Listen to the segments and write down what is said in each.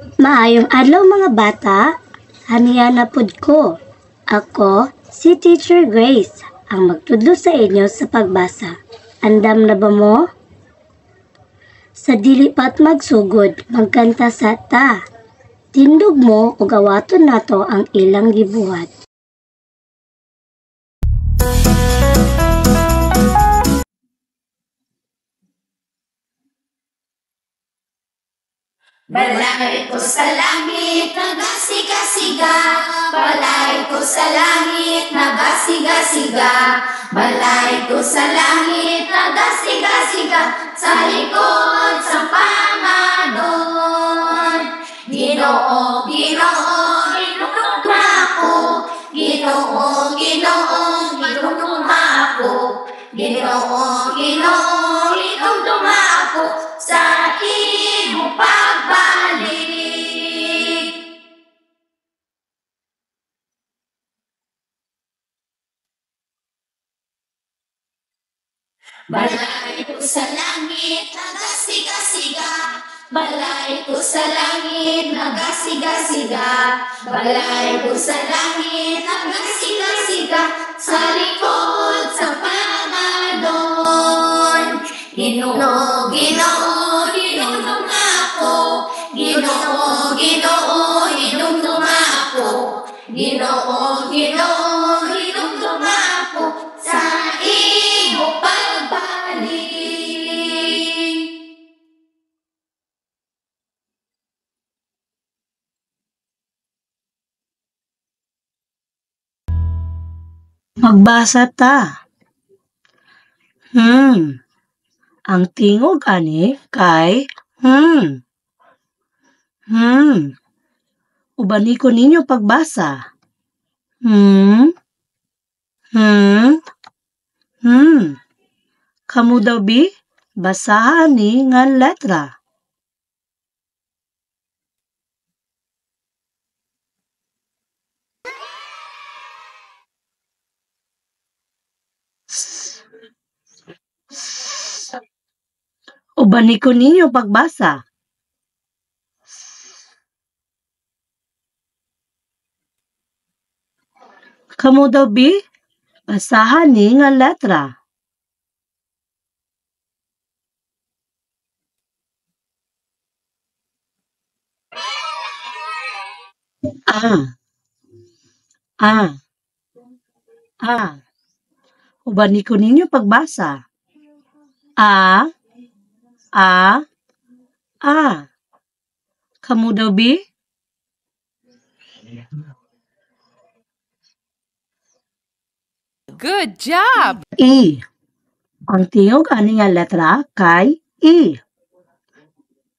Maayong adlaw mga bata, haniya na pud ko. Ako si Teacher Grace, ang magtudlo sa inyo sa pagbasa. Andam na ba mo? Sa dili pat magsugod, magkanta sa ta. Tindog mo ug awaton nato ang ilang gibuhat. Balay ko sa langit, nagasiga-siga. Balay ko sa langit, nagasiga-siga. Balay ko sa langit, nagasiga-siga. Sa likod sa pangadon. Ginoo, Ginoo, hinumduma ako. Ginoo, Ginoo, hinumduma ako. Ginoo, Ginoo, hinumduma ako sa imong pagbalik. Balay ko sa langit, nagasiga-siga. Balay ko sa langit, nagasiga-siga. Balay ko sa langit, nagasiga-siga. Sa likod sa pangadon. Ginoo, Ginoo, hinumduma ako. Ginoo, Ginoo, hinumduma ako. Ginoo, Ginoo, hinumduma ako sa imong pagbalik. Magbasa ta. Ang tingog ani kay hmm. Hmm. Ubani ko ninyo pagbasa. Hmm. Hmm. Hmm. Kamu daw bi basahan ni nga letra. Ubani ko ninyo pagbasa. Kamu daw bi basahan ni nga letra. A. A. A. Ubani ko ninyo pagbasa. A. A. A. Kamu daw bi? Good job! E. Ang tingog ani nga letra kay E.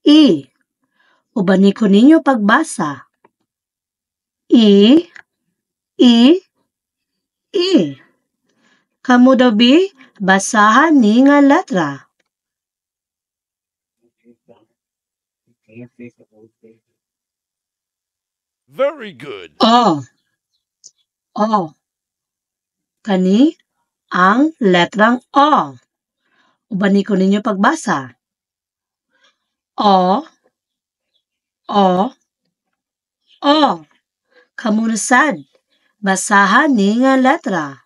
E. Ubani ko ninyo pagbasa. E. E. E. Kamu daw bi? Basahan ni nga letra. Very good. O. O. Kani ang letrang O. Ubani ko ninyo pagbasa. O. O. O. Kamu na sad, basahan ni nga letra.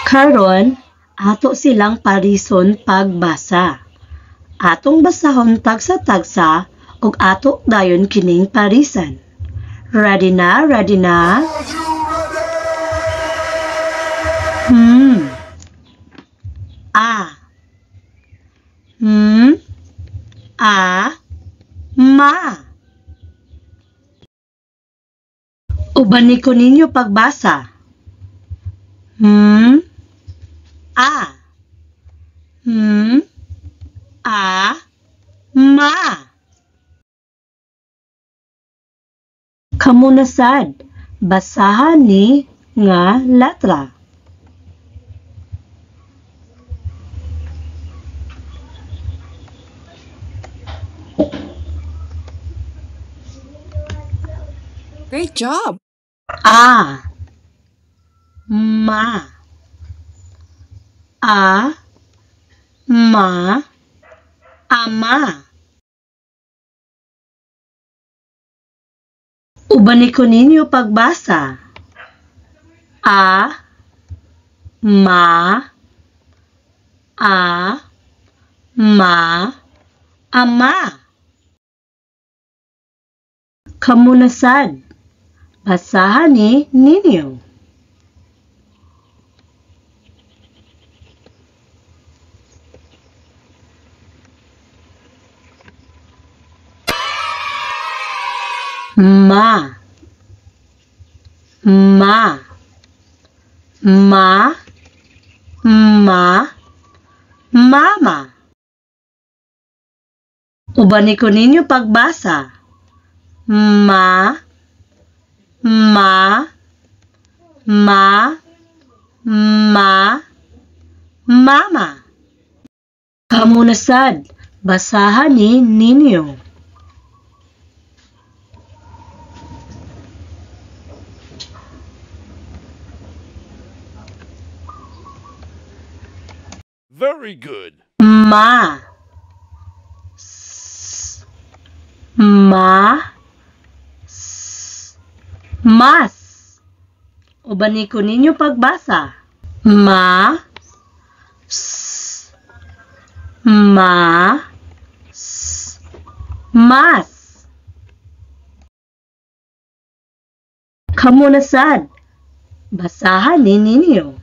Karon, ato silang parison pagbasa. Atong basahon tagsa-tagsa ug ato dayon kining parisan. Ready na? Ready na? A. A. Ma. Ubani ko ninyo pagbasa. A. A. Ma. Kamu na sad, basahan ni nga letra. Great job! A. Ma. A. Ma, ama. Ubani ko ninyo pagbasa. A, ma, a, ma, ama. Kamo na sad. Basahan ni ninyo. Ma, ma, ma, ma, mama. Ubani ko ninyo pagbasa. Ma, ma, ma, ma, mama. Kamo na sad. Basahan ni ninyo. Very good. Ma, s, ma, s, mas. Ubani ko ninyo pagbasa. Ma, s, ma, s, mas. Kamo na sad. Basahan ni ninyo.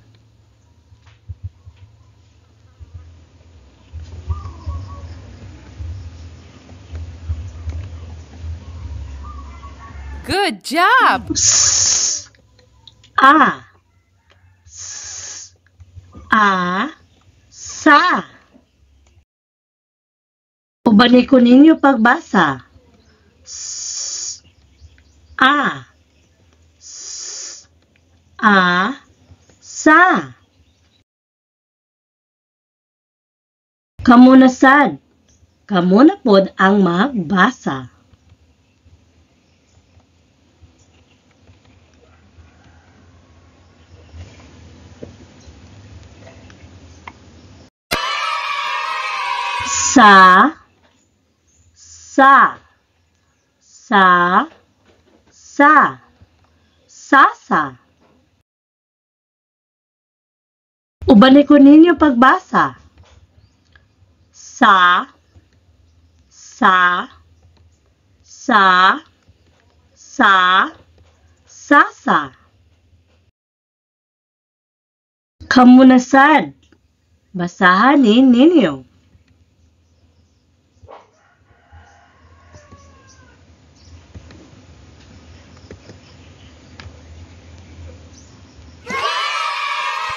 Good job! S, A, S, A, sa. Ubani ko ninyo pagbasa. S, A, S, A, sa. Kamo na sad. Kamo na pod ang magbasa. Sa, sa, sa, sa, sasa. Ubani ko ninyo pagbasa. Sa, sa, sa, sa, sasa. Kamo na sad. Basahan ni ninyo.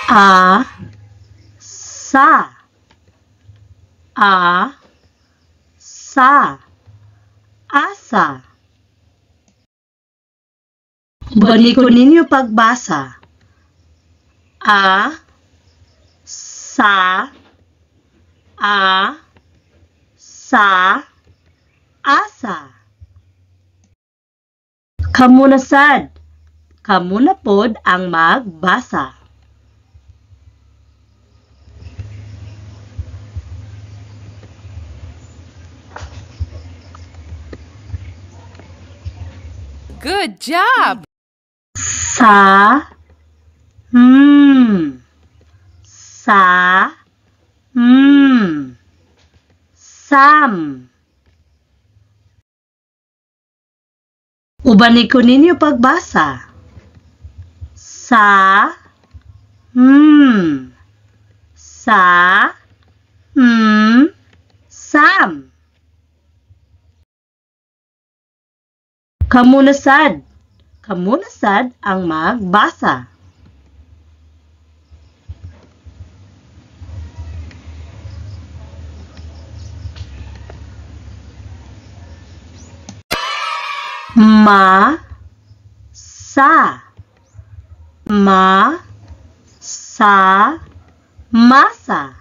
A, sa, a, sa, asa. Ubani ko ninyo pagbasa. A, sa, a, sa, asa. Kamo na sad. Kamo na pod ang magbasa. Good job! Sa, m, sa, m, sam. Ubani ko ninyo pagbasa. Sa, m, sa, m, sam. Kamo na sad. Kamo na sad ang magbasa. Ma, sa, ma, sa, masa.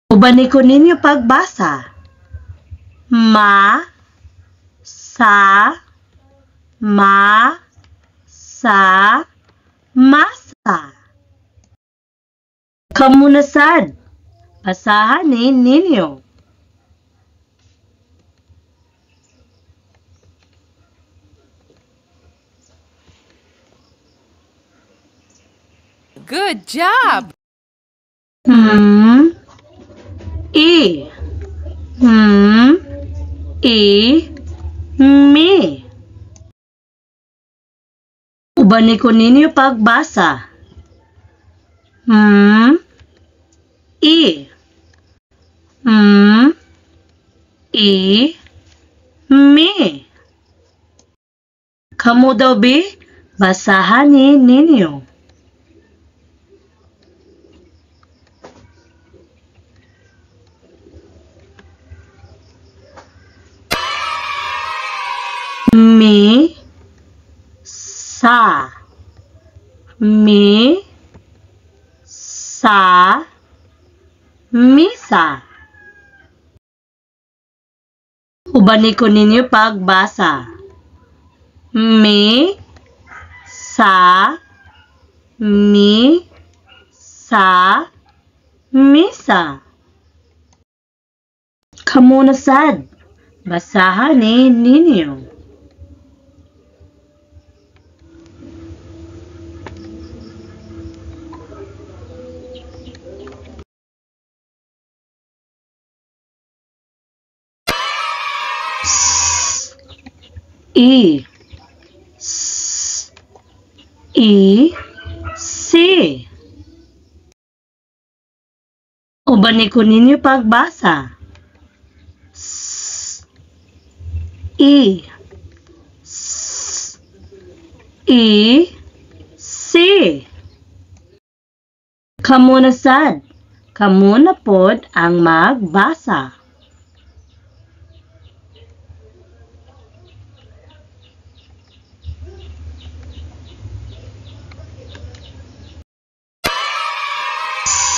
Ubani ko ninyo pagbasa. Ma, sa, ma, sa, masa. Kamo na sad, basahan ni ninyo. Good job! M E M E Mi. Ubani ko ninyo pagbasa. M E M E Mi. Kamo daw bi, basahan ni ninyo. Mi sa mi sa misa. Ubani ko ninyo pagbasa. Mi sa mi sa misa. Kamo na sad, basahan ni ninyo. S E S E C. Ubani ko ninyo pagbasa. S E S E C. Kamo na sad, kamo na pod ang magbasa.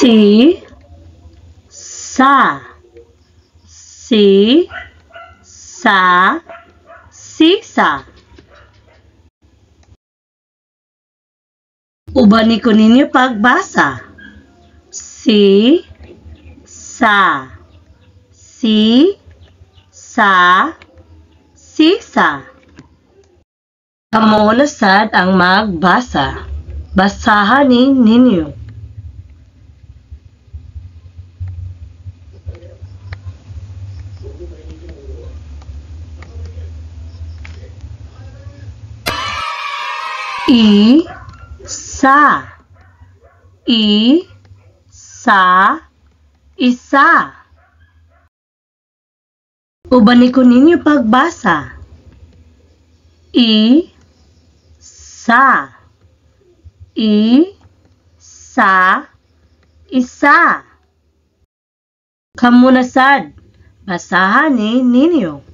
Si sa si sa sisa. Ubani ko ninyo pagbasa. Si sa si sa sisa. Kamo na sad ang magbasa. Basahan ni ninyo. I sa I sa isa. Ubani ko ninyo pagbasa. I sa I sa isa. Kamo na sad, basahan ni ninyo.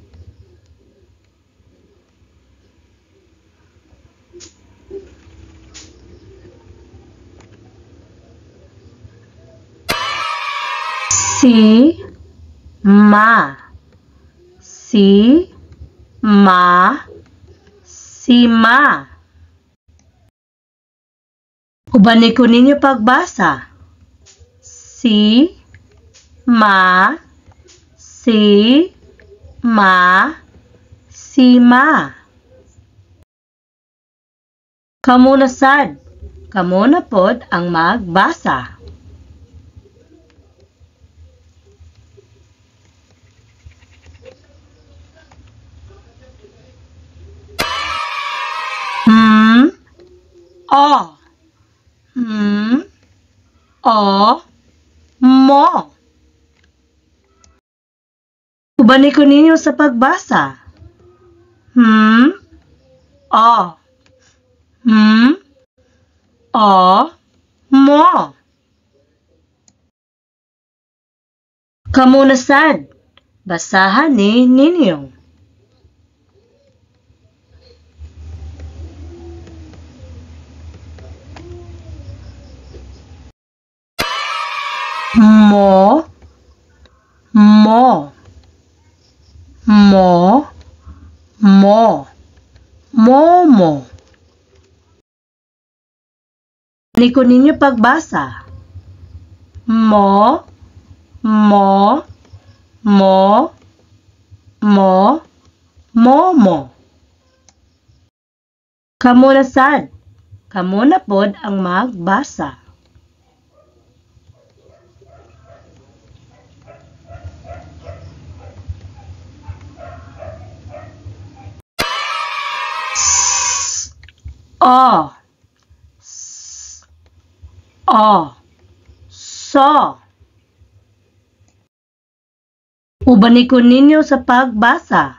Si ma si ma si ma. Ubani ko ninyo pagbasa. Si ma si ma si ma. Kamo na sad, kamo na pod ang magbasa. M O M O Mo. Ubani ko ninyo sa pagbasa. M O M O Mo. Kamo na sad, basahan ni ninyo. Mo mo mo mo momo. Ubani ko ninyo pagbasa. Mo, mo, mo, mo, momo. Kamo na sad. Kamo na pod ang magbasa. S, O, S, O, so. Ubani ko ninyo sa pagbasa.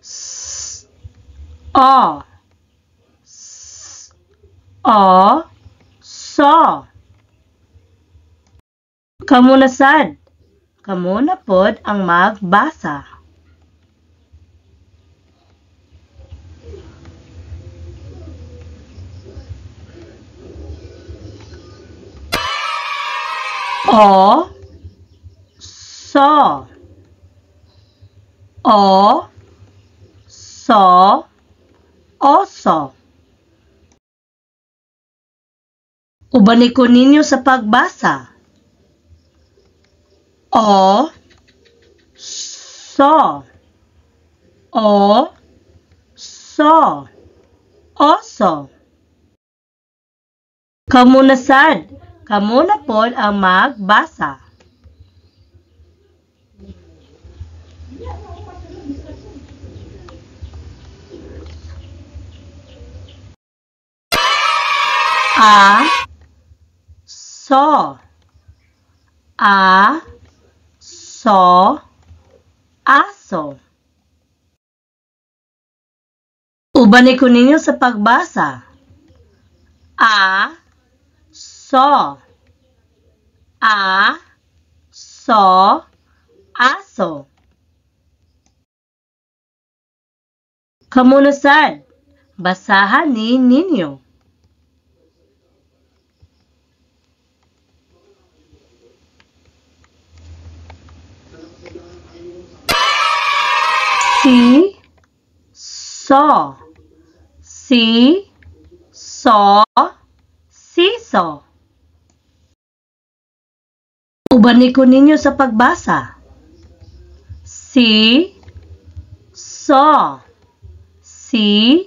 S, O, S, O, so. Kamo na sad. Kamo na pod ang magbasa. O, so. O, so, oso. Ubani ko ninyo sa pagbasa. O, so. O, so, oso. Kamo na sad. Kamo na pod ang magbasa. A, so. A, so, aso. Ubani ko ninyo sa pagbasa. A, so. A, so, aso. Kamo na sad. Basahan ni ninyo. Si, so. Si, so, siso. Ubani ko ninyo sa pagbasa. Si, so. Si,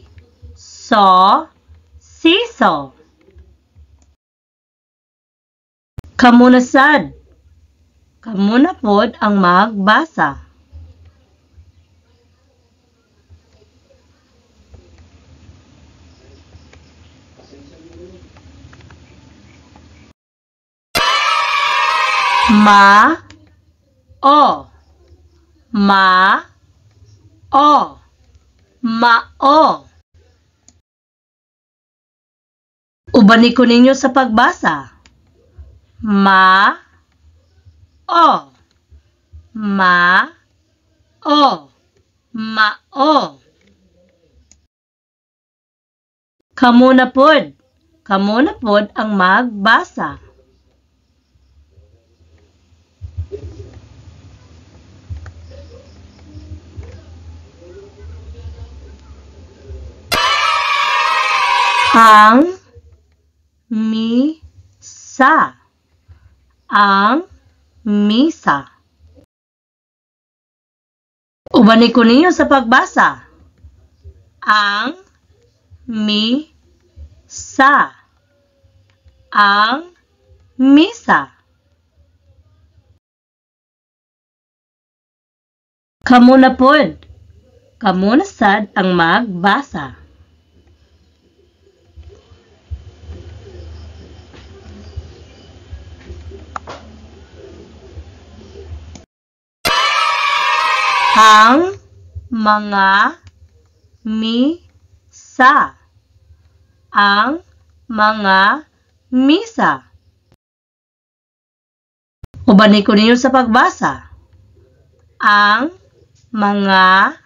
so, siso. Kamo na sad. Kamo na pod ang magbasa. Ma, o. Ma, o. Mao. Ubani ko ninyo sa pagbasa. Ma, o. Ma, o. Mao. Kamo na pod. Kamo na pod ang magbasa. Ang misa. Ang misa. Ubani ko ninyo sa pagbasa. Ang misa. Ang misa. Kamo na pod. Kamo na sad ang magbasa. Ang mga misa. Ang mga misa. Ubani ko ninyo sa pagbasa. Ang mga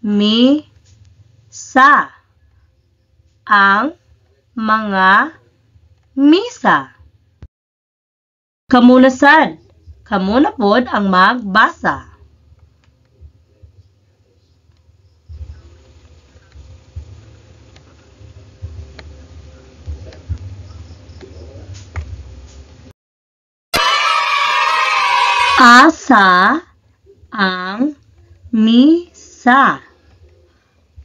misa. Ang mga misa. Kamo na sad. Kamo na pod ang magbasa. Asa ang misa.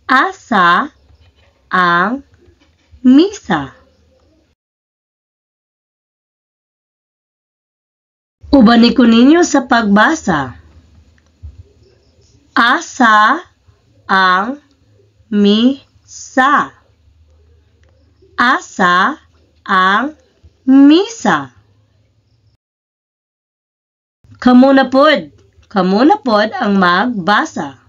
Asa ang misa. Ubani ko ninyo sa pagbasa. Asa ang misa. Asa ang misa. Kamo na pod ang magbasa.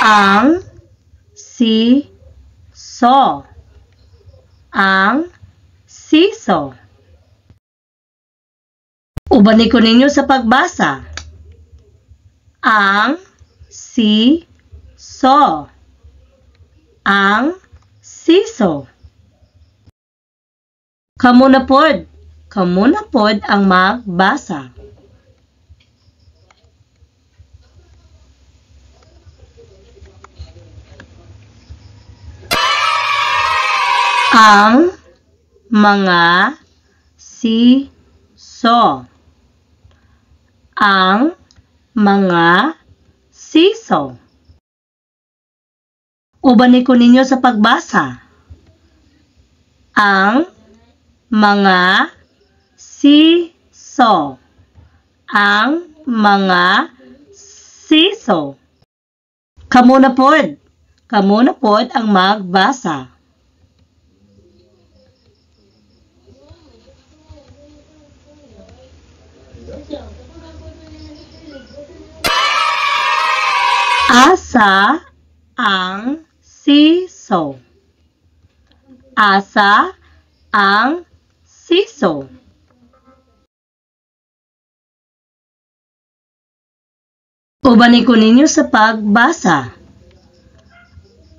Ang siso. Ang siso. Ubani ko ninyo sa pagbasa. Ang siso. Ang siso. Kamo na pod ang magbasa. Ang mga siso. Ang mga siso. Ubani ko ninyo sa pagbasa. Ang mga siso. Ang mga siso. Kamo na pod ang magbasa. Asa ang siso. Asa ang siso. Ubani ko ninyo sa pagbasa.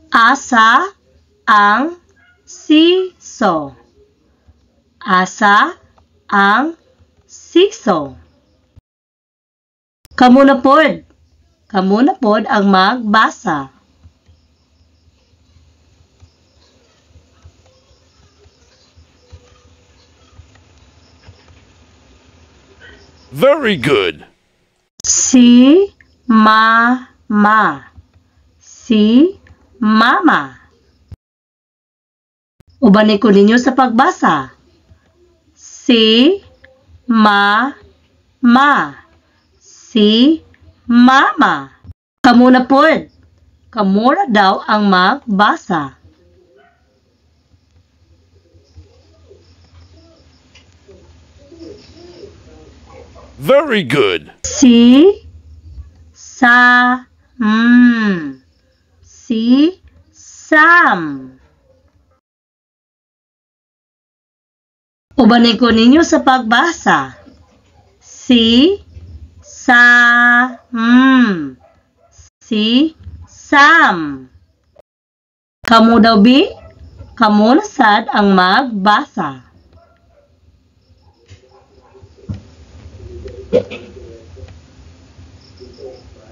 Asa ang siso. Asa ang siso. Kamo na pod ang magbasa. Very good. Si mama. Si mama. Ubani ko ninyo sa pagbasa. Si mama. Si mama. Kamo na pod. Kamo na daw ang magbasa. Very good. Si sa m. Si Sam. Ubani ko ninyo sa pagbasa. Si sa m. Si Sam. Kamo daw bi? Kamo na sad ang magbasa.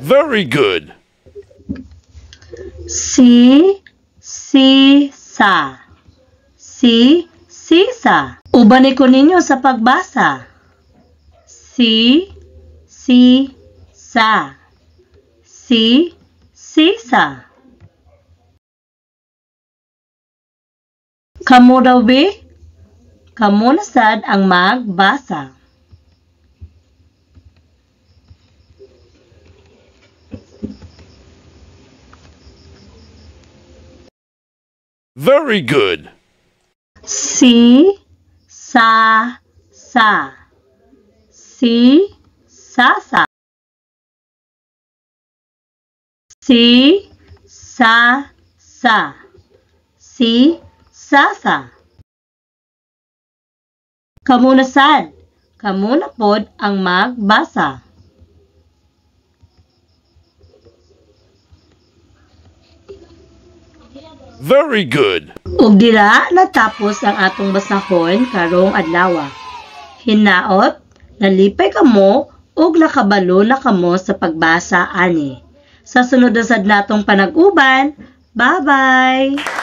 Very good. Si si sa. Si sisa. Ubani ko ninyo sa pagbasa. Si si sa. Si sisa. Kamo daw bi? Kamo na sad ang magbasa. Very good. Si sa sa. Si sa sa. Si sa sa. Si sa sa. Kamo na sad. Kamo na pod ang magbasa. Very good. Ug dira natapos ang atong basahon karong adlaw. Hinaot, nalipay kamo ug nakabalo na kamo sa pagbasa ani. Sa sunod na sad natong panag-uban. Bye-bye!